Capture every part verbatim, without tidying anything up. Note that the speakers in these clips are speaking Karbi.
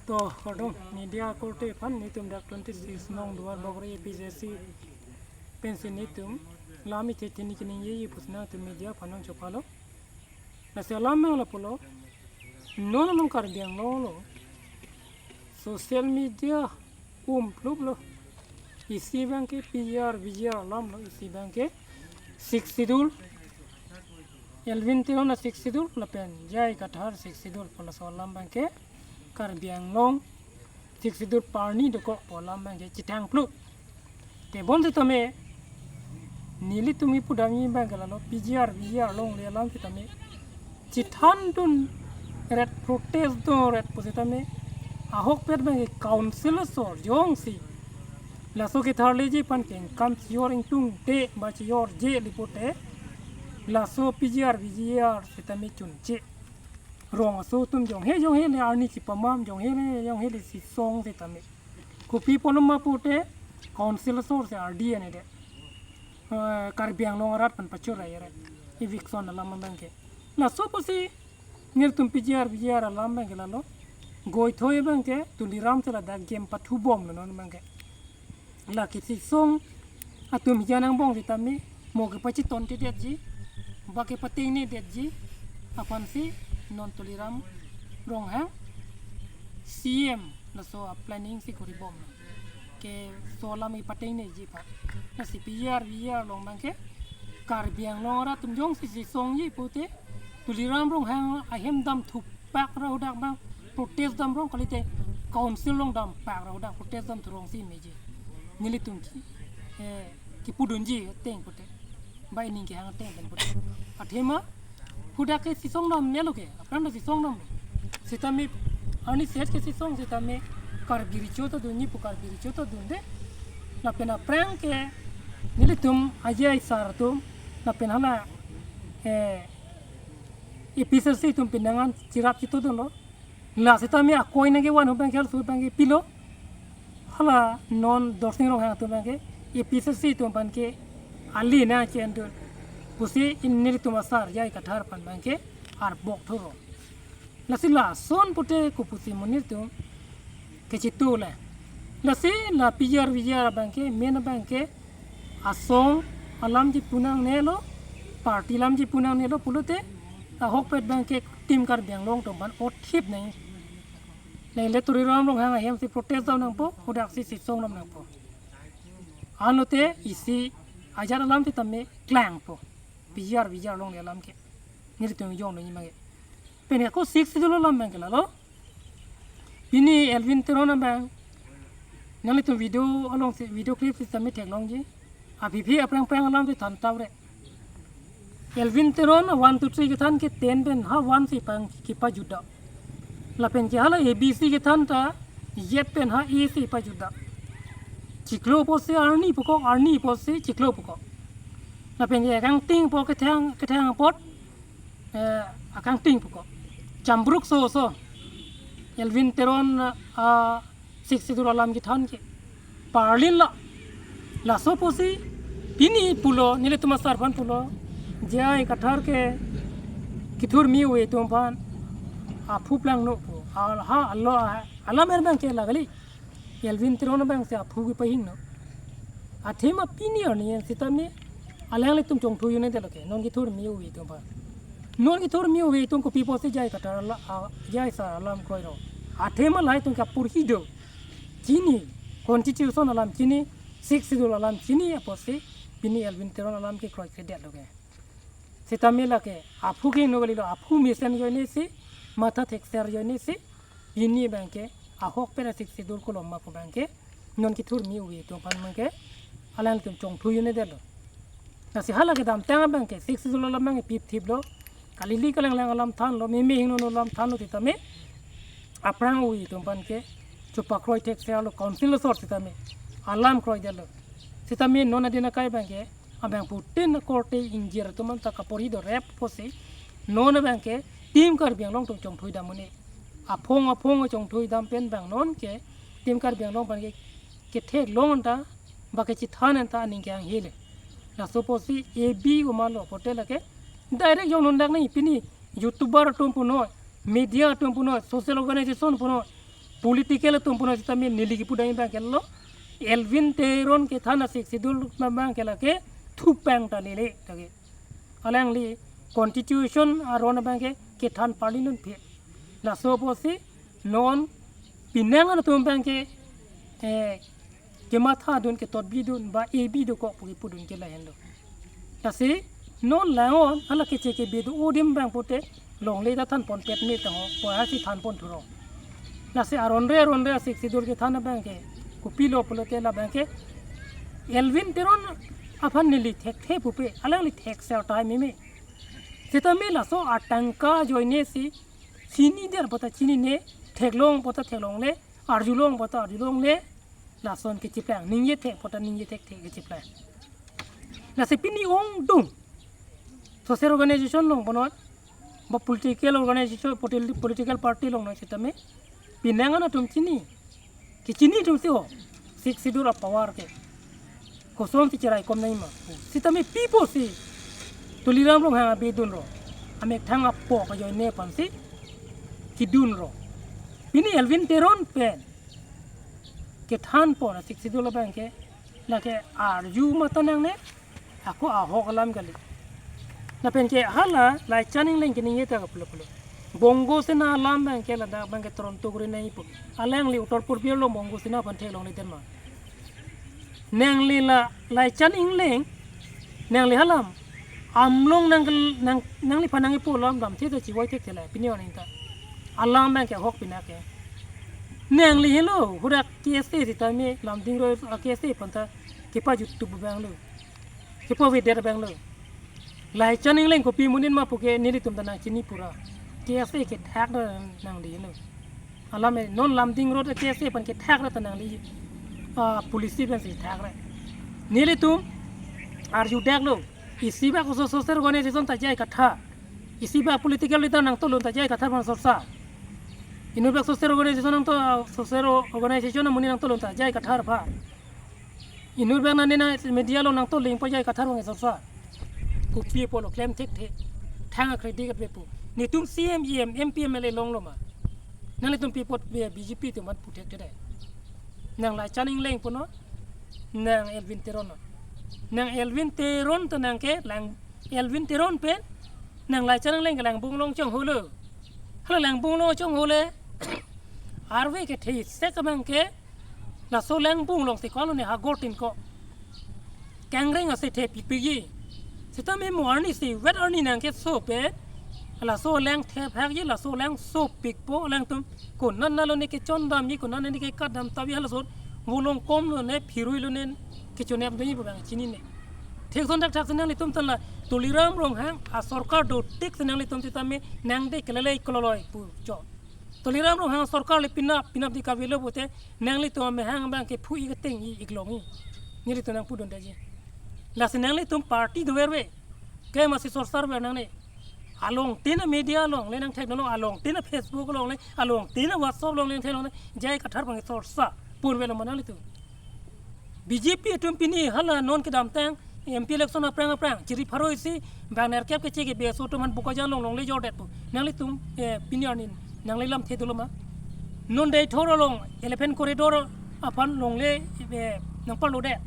To, kardom, media korte aphan nelitum dak twenty six nong Duarbagori A P H L C pensi nelitum lam iche thini keningjeji pusi nangtum media aphan nangchopalo. Lasi alam abang lapulo, non along Karbi Anglong lo, social media umpluplo. Isi abangke P G R, V G R alamlo, isi abangke Sixth Schedule, Elwin Teron a Sixth Schedule, lapen J I Kathar Sixth Schedule pu laso alam abangke Karbi Anglong Sixth Schedule parni dokok pu alam abangke chethangpluk. Tebon setame nelitum kipudamji abangke lalo, P G R, V G R alongle alam setame chethandun ret, protest dunret pu setame ahokpet abangke council asor jongsi laso ketharleji aphan kengkam chiyor ingtungte ba chiyorje li pute laso P G R, V G R setame chunche. Rong aso atum jonghe jonghe le arni chipamam, jonghe le jonghe le sisong setame. Kopi apotlo ma pute council asor si ardi ane det. Eh, Karbi Anglong arat aphan pachor ai re. Eviction alam abangke. Laso pusi nelitum P G R, V G R alam abangke lalo, goithoi abangke Tuliram si ladak game pathubomlo non abangke. La kesisong atum hijan angbong setame mo kepachetontedetji, ba kepatengnedetji aphansi non Tuliram Ronghang C M laso a planning si koribom ke, laso alam kepatengneji aphan. Lasi P G R, V G R along abangke Karbi Anglong arat atum jongsi sisongji pute Tuliram Ronghang ahem damthupak ra hadak abang protest damrong kalite council along dampak ra hadak protest damthurong si meji. Nelitum ki, eh, kipudunji ateng pute, ba ining kehang ateng pen pute. Athema hadak ke sisong damnelo ke, aphrang ta sisong damlo. Setame arni set kesisong setame Karbi Recho ta dunji pu Karbi Recho ta dunde. Lapen aphrang ke nelitum ajai sar atum, lapen hala, eh, A P H L C atum penang an chirap chitodunlo. La setame akoi nangkevan ahut abangke, halaso abangke pilo. Hala non Dorsing Ronghang atum abangke A P H L C atum aphan ke ali nangchendun pusi nelitum asar J I Kathar aphan abangke arbok thuro. Lasi lason pute kopusi mo nelitum kechitule. Lasi la P G R V G R abangke, main abangke asong alam chipu nangnelo, party alam chipu nangnelo pulote, ahokpet abangke Team Karbi Anglong atum aphan othip nang. Lele Tuliram Ronghang ahem si protest dam nangpo, hadak si sisong dam nangpo. Anlote isi ajat alam setame klangpo. P G R V G R alongle alam ke. Nelitum jongdunji abangke. Pen ako Sixth Schedule alam abangke lalo. Pini Elwin Teron abang nanglitum video along si, video clip si submit theklongji. Aphi aphi aphrang aphrang alam si than tau re. Elwin Teron one two three kethan ke ten pen ha one si pang kipajutda. Lapen ke hala A B C kethan ta Z pen ha A si pajutda. Chiklo apotsi arni pukok, arni apotsi chiklo pukok. Lapen ke kangting apot kethang, kethang apot, eh, akangting pukok. Chambruk so so. Elwin Teron, ah, Sixth Schedule alam kethan ke parlinlo. Laso pusi pini pulo, nelitum asar aphan pulo, J I Kathar ke kethurmi ave atum aphan aphu plangno pu. Al ha alo ha, alam er abangke la kali. Elwin Teron abangsi aphu kepahingno. Athema pini arni setame alanglitum chongthu un'edetlo ke, non kethurmi ave atum aphan. Non kethurmi ave atum kopi apotsi J I Kathar ala, a, J I sar alam kroilo. Athema lahai atum ke apurhi do. Chini, constitution alam chini, Sixth Schedule alam chini apotsi pini Elwin Teron alam ke kroikredetlo ke. Setame lake aphu kehingno kalilo, aphu mesen ajoine si, matha thekser ajoine si, pini abangke ahokpet a Sixth Schedule kolom ma pu abangke non kethurmi ave atum aphan abangke alanglitum chongthu un'edetlo. Lasi hala kedamtang abangke Sixth Schedule alam abangke pipthiplo, kalili kalanglang alam thanlo, meme hingno alam thanlo setame aphrang ave atum aphan ke chopakroi thekserlo, council asor setame alam kroidetlo. Setame non adin akai abangke abangphutin korte ingjir atum anta kaporhi dorep pusi non abangke Team Karbi Anglong atum chongthui dam un-e. Aphong aphong chongthui dam pen abang non ke Team Karbi Anglong aphan ke ketheklong anta ba kechethan anta aning kehang hile. Laso pusi A B uma lo pote lake direct jongdun dak nangji, pini YouTuber atum punoi, media atum punoi, social organization punoi, Political atum punon sitame neli kipudam abang ke lo, Elwin Teron kethan a-Sixth Schedule abang ke lake thupang ta lele lake. Alangli constitution aron abang ke kethan parli nunphe. Laso apotsi non penang an atum abang ke, eh, kematha dun, ketot bidun ba ebi dokok pu kipudun ke lahenlo. Lasi non la-an hala keche kebe do adim abang pute longle ta thanpon pet me tangho, pu hasi thanpon thuro. Lasi aron re aron re a-Sixth Schedule kethan abang ke kopilo pulote labang ke Elwin Teron aphan neli thekthe pupe, alangli thek sel tai meme. Sitame laso atangka ajoine si chinidet pu ta chinine, theklong pu ta theklongle, arjulong pu ta arjulongle, lason kechiplang, ningje thek pu ta ningje thekthe kechiplang. Lasi pini ongdung social organization along punon, ba political organization, politi-, political party along non sitame penang an atum chini, kechini atum si ho, Sixth Schedule a-power ke kosonsi cheraikom nangji ma. Sitame pi apotsi Tuliram Ronghang abidunlo, amethang apok ajoine aphansi kidunlo. Pini Elwin Teron pen kethanpon a-Sixth Schedule abang ke lake arju mata nangne, ako ahok alam kali. Lapen ke hala Laichan Engleng keningje ta kapulo pulo, Bongo Sena alam abang ke ladak abang ke tron tugri nai pu. Alangli Uttar Purbi arlo Bongo Sena aphan theklongle den ma? Nangli la Laichan Engleng, nangli halam Amlong nang, nang, nangliphan nangkipu alam damthe ta chivoi thekthe la, pini aning ta. Alam abang ke ahok pina ke. Nangli helo, hurak K S A sitame Lumding Road a-K S A aphan ta kepajuttup abang lo, kepavedet abang lo. Laichan Engleng kopi amonit ma puke nelitum ta nangchini pura. K S A kethak ta nangdi lo. Alam e non Lumding Road a-K S A aphan kethak ra ta nangli, ah, policy pensi thak ra. Nelitum arjudaklo, isi bak oso social organization ta jai kathar, isi bak political leader nangtolun ta jai kathar aphan sorsa. Inut bak social organization nangto, social organization amonit nangtolun ta jai kathar aphan. Inut bak nane na media along nangtolun pa jai kathar aphan sorsa. Kopi apotlo klem thekthe, thang a-credit ave pu? Netum C M, E M, M P, M L A longlo ma? Nanglitum pi apot B J P atum aphan pu thekthe dei? Nang Laichan Engleng punon, nang Elwin Teron non. Nang Elwin Teron ta nang ke lang, Elwin Teron pen nang Laichan Engleng ke Lengbong along chongholo. Hala Lengbong along chonghole, arve kethe sek abang ke laso Lengbong alongsi ko-an lone ha Gortin ko kangreng ase thepikpikji. Sitame mo arni si vet arni nangkeso pen laso alang thepakji, laso alang sopikpo, alangtum konat nat lone kechondamji, konat nat lone kekatdam tabi halaso volong kom lone phirui lone kechonep doji pu abang chinine. Thekson thakthak si nanglitum ta la Tuliram Ronghang asorkar dotik si nanglitum sitame nangde kelele kololoi pu chot. Tuliram Ronghang sorkar le pinap, pinapdi kavelo pute nanglitum amahang abang ke phu-ik ateng-ik longi. Nelitum nangpudun daji. Lasi nanglitum party doverve, ke masi sorsa ver nangne. Along tin a-media along le nangthekdunlo, along tin a-Facebook along le, along tin a-WhatsApp along le nangthekdunlo, jai kathar abang sorsa purvelo ma nanglitum? B J P atum pini hala non kedamtang M P election aphrang aphrang chiri pharo isi bang nerkep keche ke B S O atum aphan Bokajan along longle jordetpo. Nanglitum, eh, pini arni nangli lamthe dolo ma? Non Deithor along elephant corridor aphan longle, eh, nangparlodet.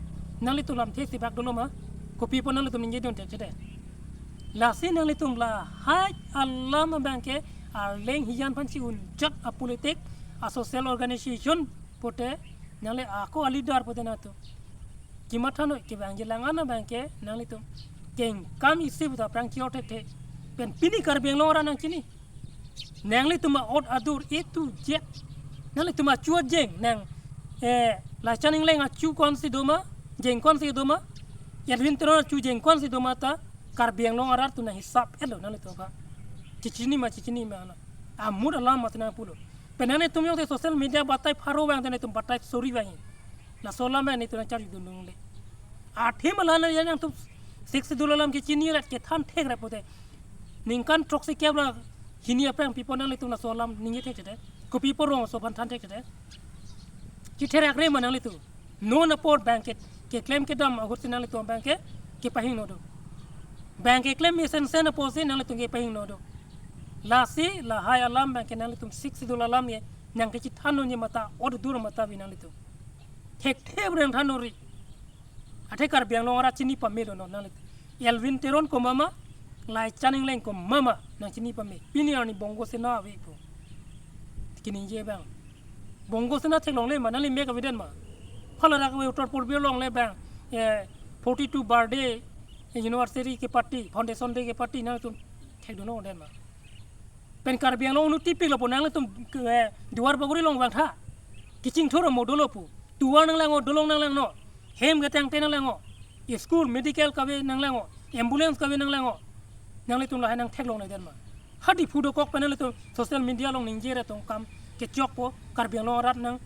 Nanglitum lamthe si bak dolo ma? Kopi apot nanglitum ningjedun thekthedet? Lasi nanglitum lahai alam abang ke Arleng hijan aphan si-unjak a-politic, a-social organization pute, nangli ako a-leader pute nangtum kematha noi, kevangji lang an abang ke nanglitum kengkam isi puta aphrang chior thekthe. Pen pini Karbi Anglong arat nangchini. Nanglitum a-ot adur A to Z. Nanglitum achu ajeng nang, eh, Laichan Engleng achu ko-ansi doma, jeng ko-ansi doma, Elwin Teron achu jeng ko-ansi doma ta Karbi Anglong arat atum nanghisap-etlo nanglitum aphan. Chechini ma, chechini ma na. Amut alam mati nangpulo. Pen nanglitum jongsi social media batai pharo vang, nanglitum batai suri vang. Laso alam netum nangcharjudun longle. Athema la nangtum Sixth Schedule alam kechini rat kethan thek rat pute. Ningkan throksi kep ra hini aphrang pi apot nanglitum laso alam ningje thekthedet? Kopi apot rong aso aphan than thekthedet? Chitherak re ma nanglitum? Non apot abang ke, keklem kedam ahut si nanglitum abang ke kepahingno do. Abang keklem mesensen apotsi nanglitum kepahingno do. Lasi lahai alam abang ke nanglitum Sixth Schedule alam ke Nang kechethan nonji mata, ot dur mata bi nanglitum thekthe bre nang than nori. Athe Karbi Anglong arat chini pame lo non nanglitum. Elwin Teron komat ma, Laichan Engleng komat ma, nang chini pame. Pini arni Bongo Sena ave pu keningje abang. Bongo Sena theklongle ma, nangli mek avedet ma. Phala rak ave Uttar Purbi along le abang, eh, forty-two birthday anniversary ke party, foundation day ke party, nangtum thekdun-odet ma. Pen Karbi Anglong unnoti pik lapu nanglitum, eh, Duar Bagori along vangtha. Kachingthur mo dolo pu. Tovar nanglang-o, dolong nanglang-o. Hem ketangte nanglang-o. School, medical kave nanglang-o. Ambulance kave nanglang-o. Nanglitum lahai nang theklongledet ma. Ha Diphu dokok pen nanglitum social media along ningje ra tong kam kechokpo, Karbi Anglong arat nang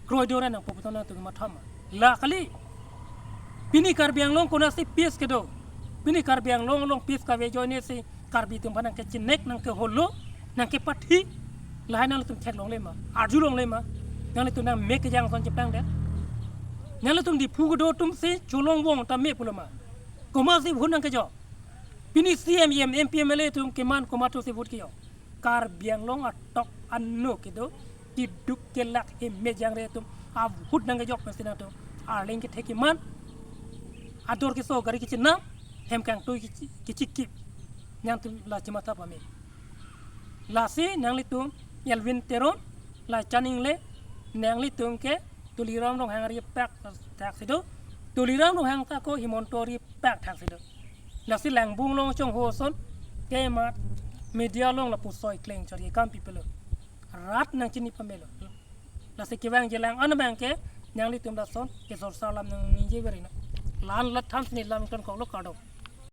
kroidunre nangpo pu nangtum matha ma. La kali. Pini Karbi Anglong konatsi peace kedo. Pini Karbi Anglong along peace kave ajoine si Karbi atum aphan nang kechinek, nang keholo, nang kepathi. Lahai nanglitum theklongle ma, arjulongle ma. Nanglitum nang mek kejang ason cheplangdet. Nanglitum Diphu kedo atum si cholong vong tame pulo ma. Komatsi vote nang kejok. Pini C M, E M, M P, M L A atum keman komat atumsi vote kejok. Karbi Anglong atok ano kedo, keduk kelak hem mejangre atum avote nang kejok pensi nangtum arleng kethe keman, ador keso, gari kechenam, hem kangtui kechi-, kechikip. Nangtum la chematha pame. Lasi nanglitum Elwin Teron, Laichan Engleng, nanglitum ke Tuliram Ronghang ari pak thaksi do. Tuliram Ronghang ta ko Himanta ari pak thaksi do. Lasi Langbung along chongho ason kemat media along lapu soi kleng chori kam pipelo. Rat nang chini pamelo. Lasi kevangji lang-an abang ke nanglitum lason ke sorsa alam nangningje veri na. La-an la than si ne lam tonkoklo, kardom.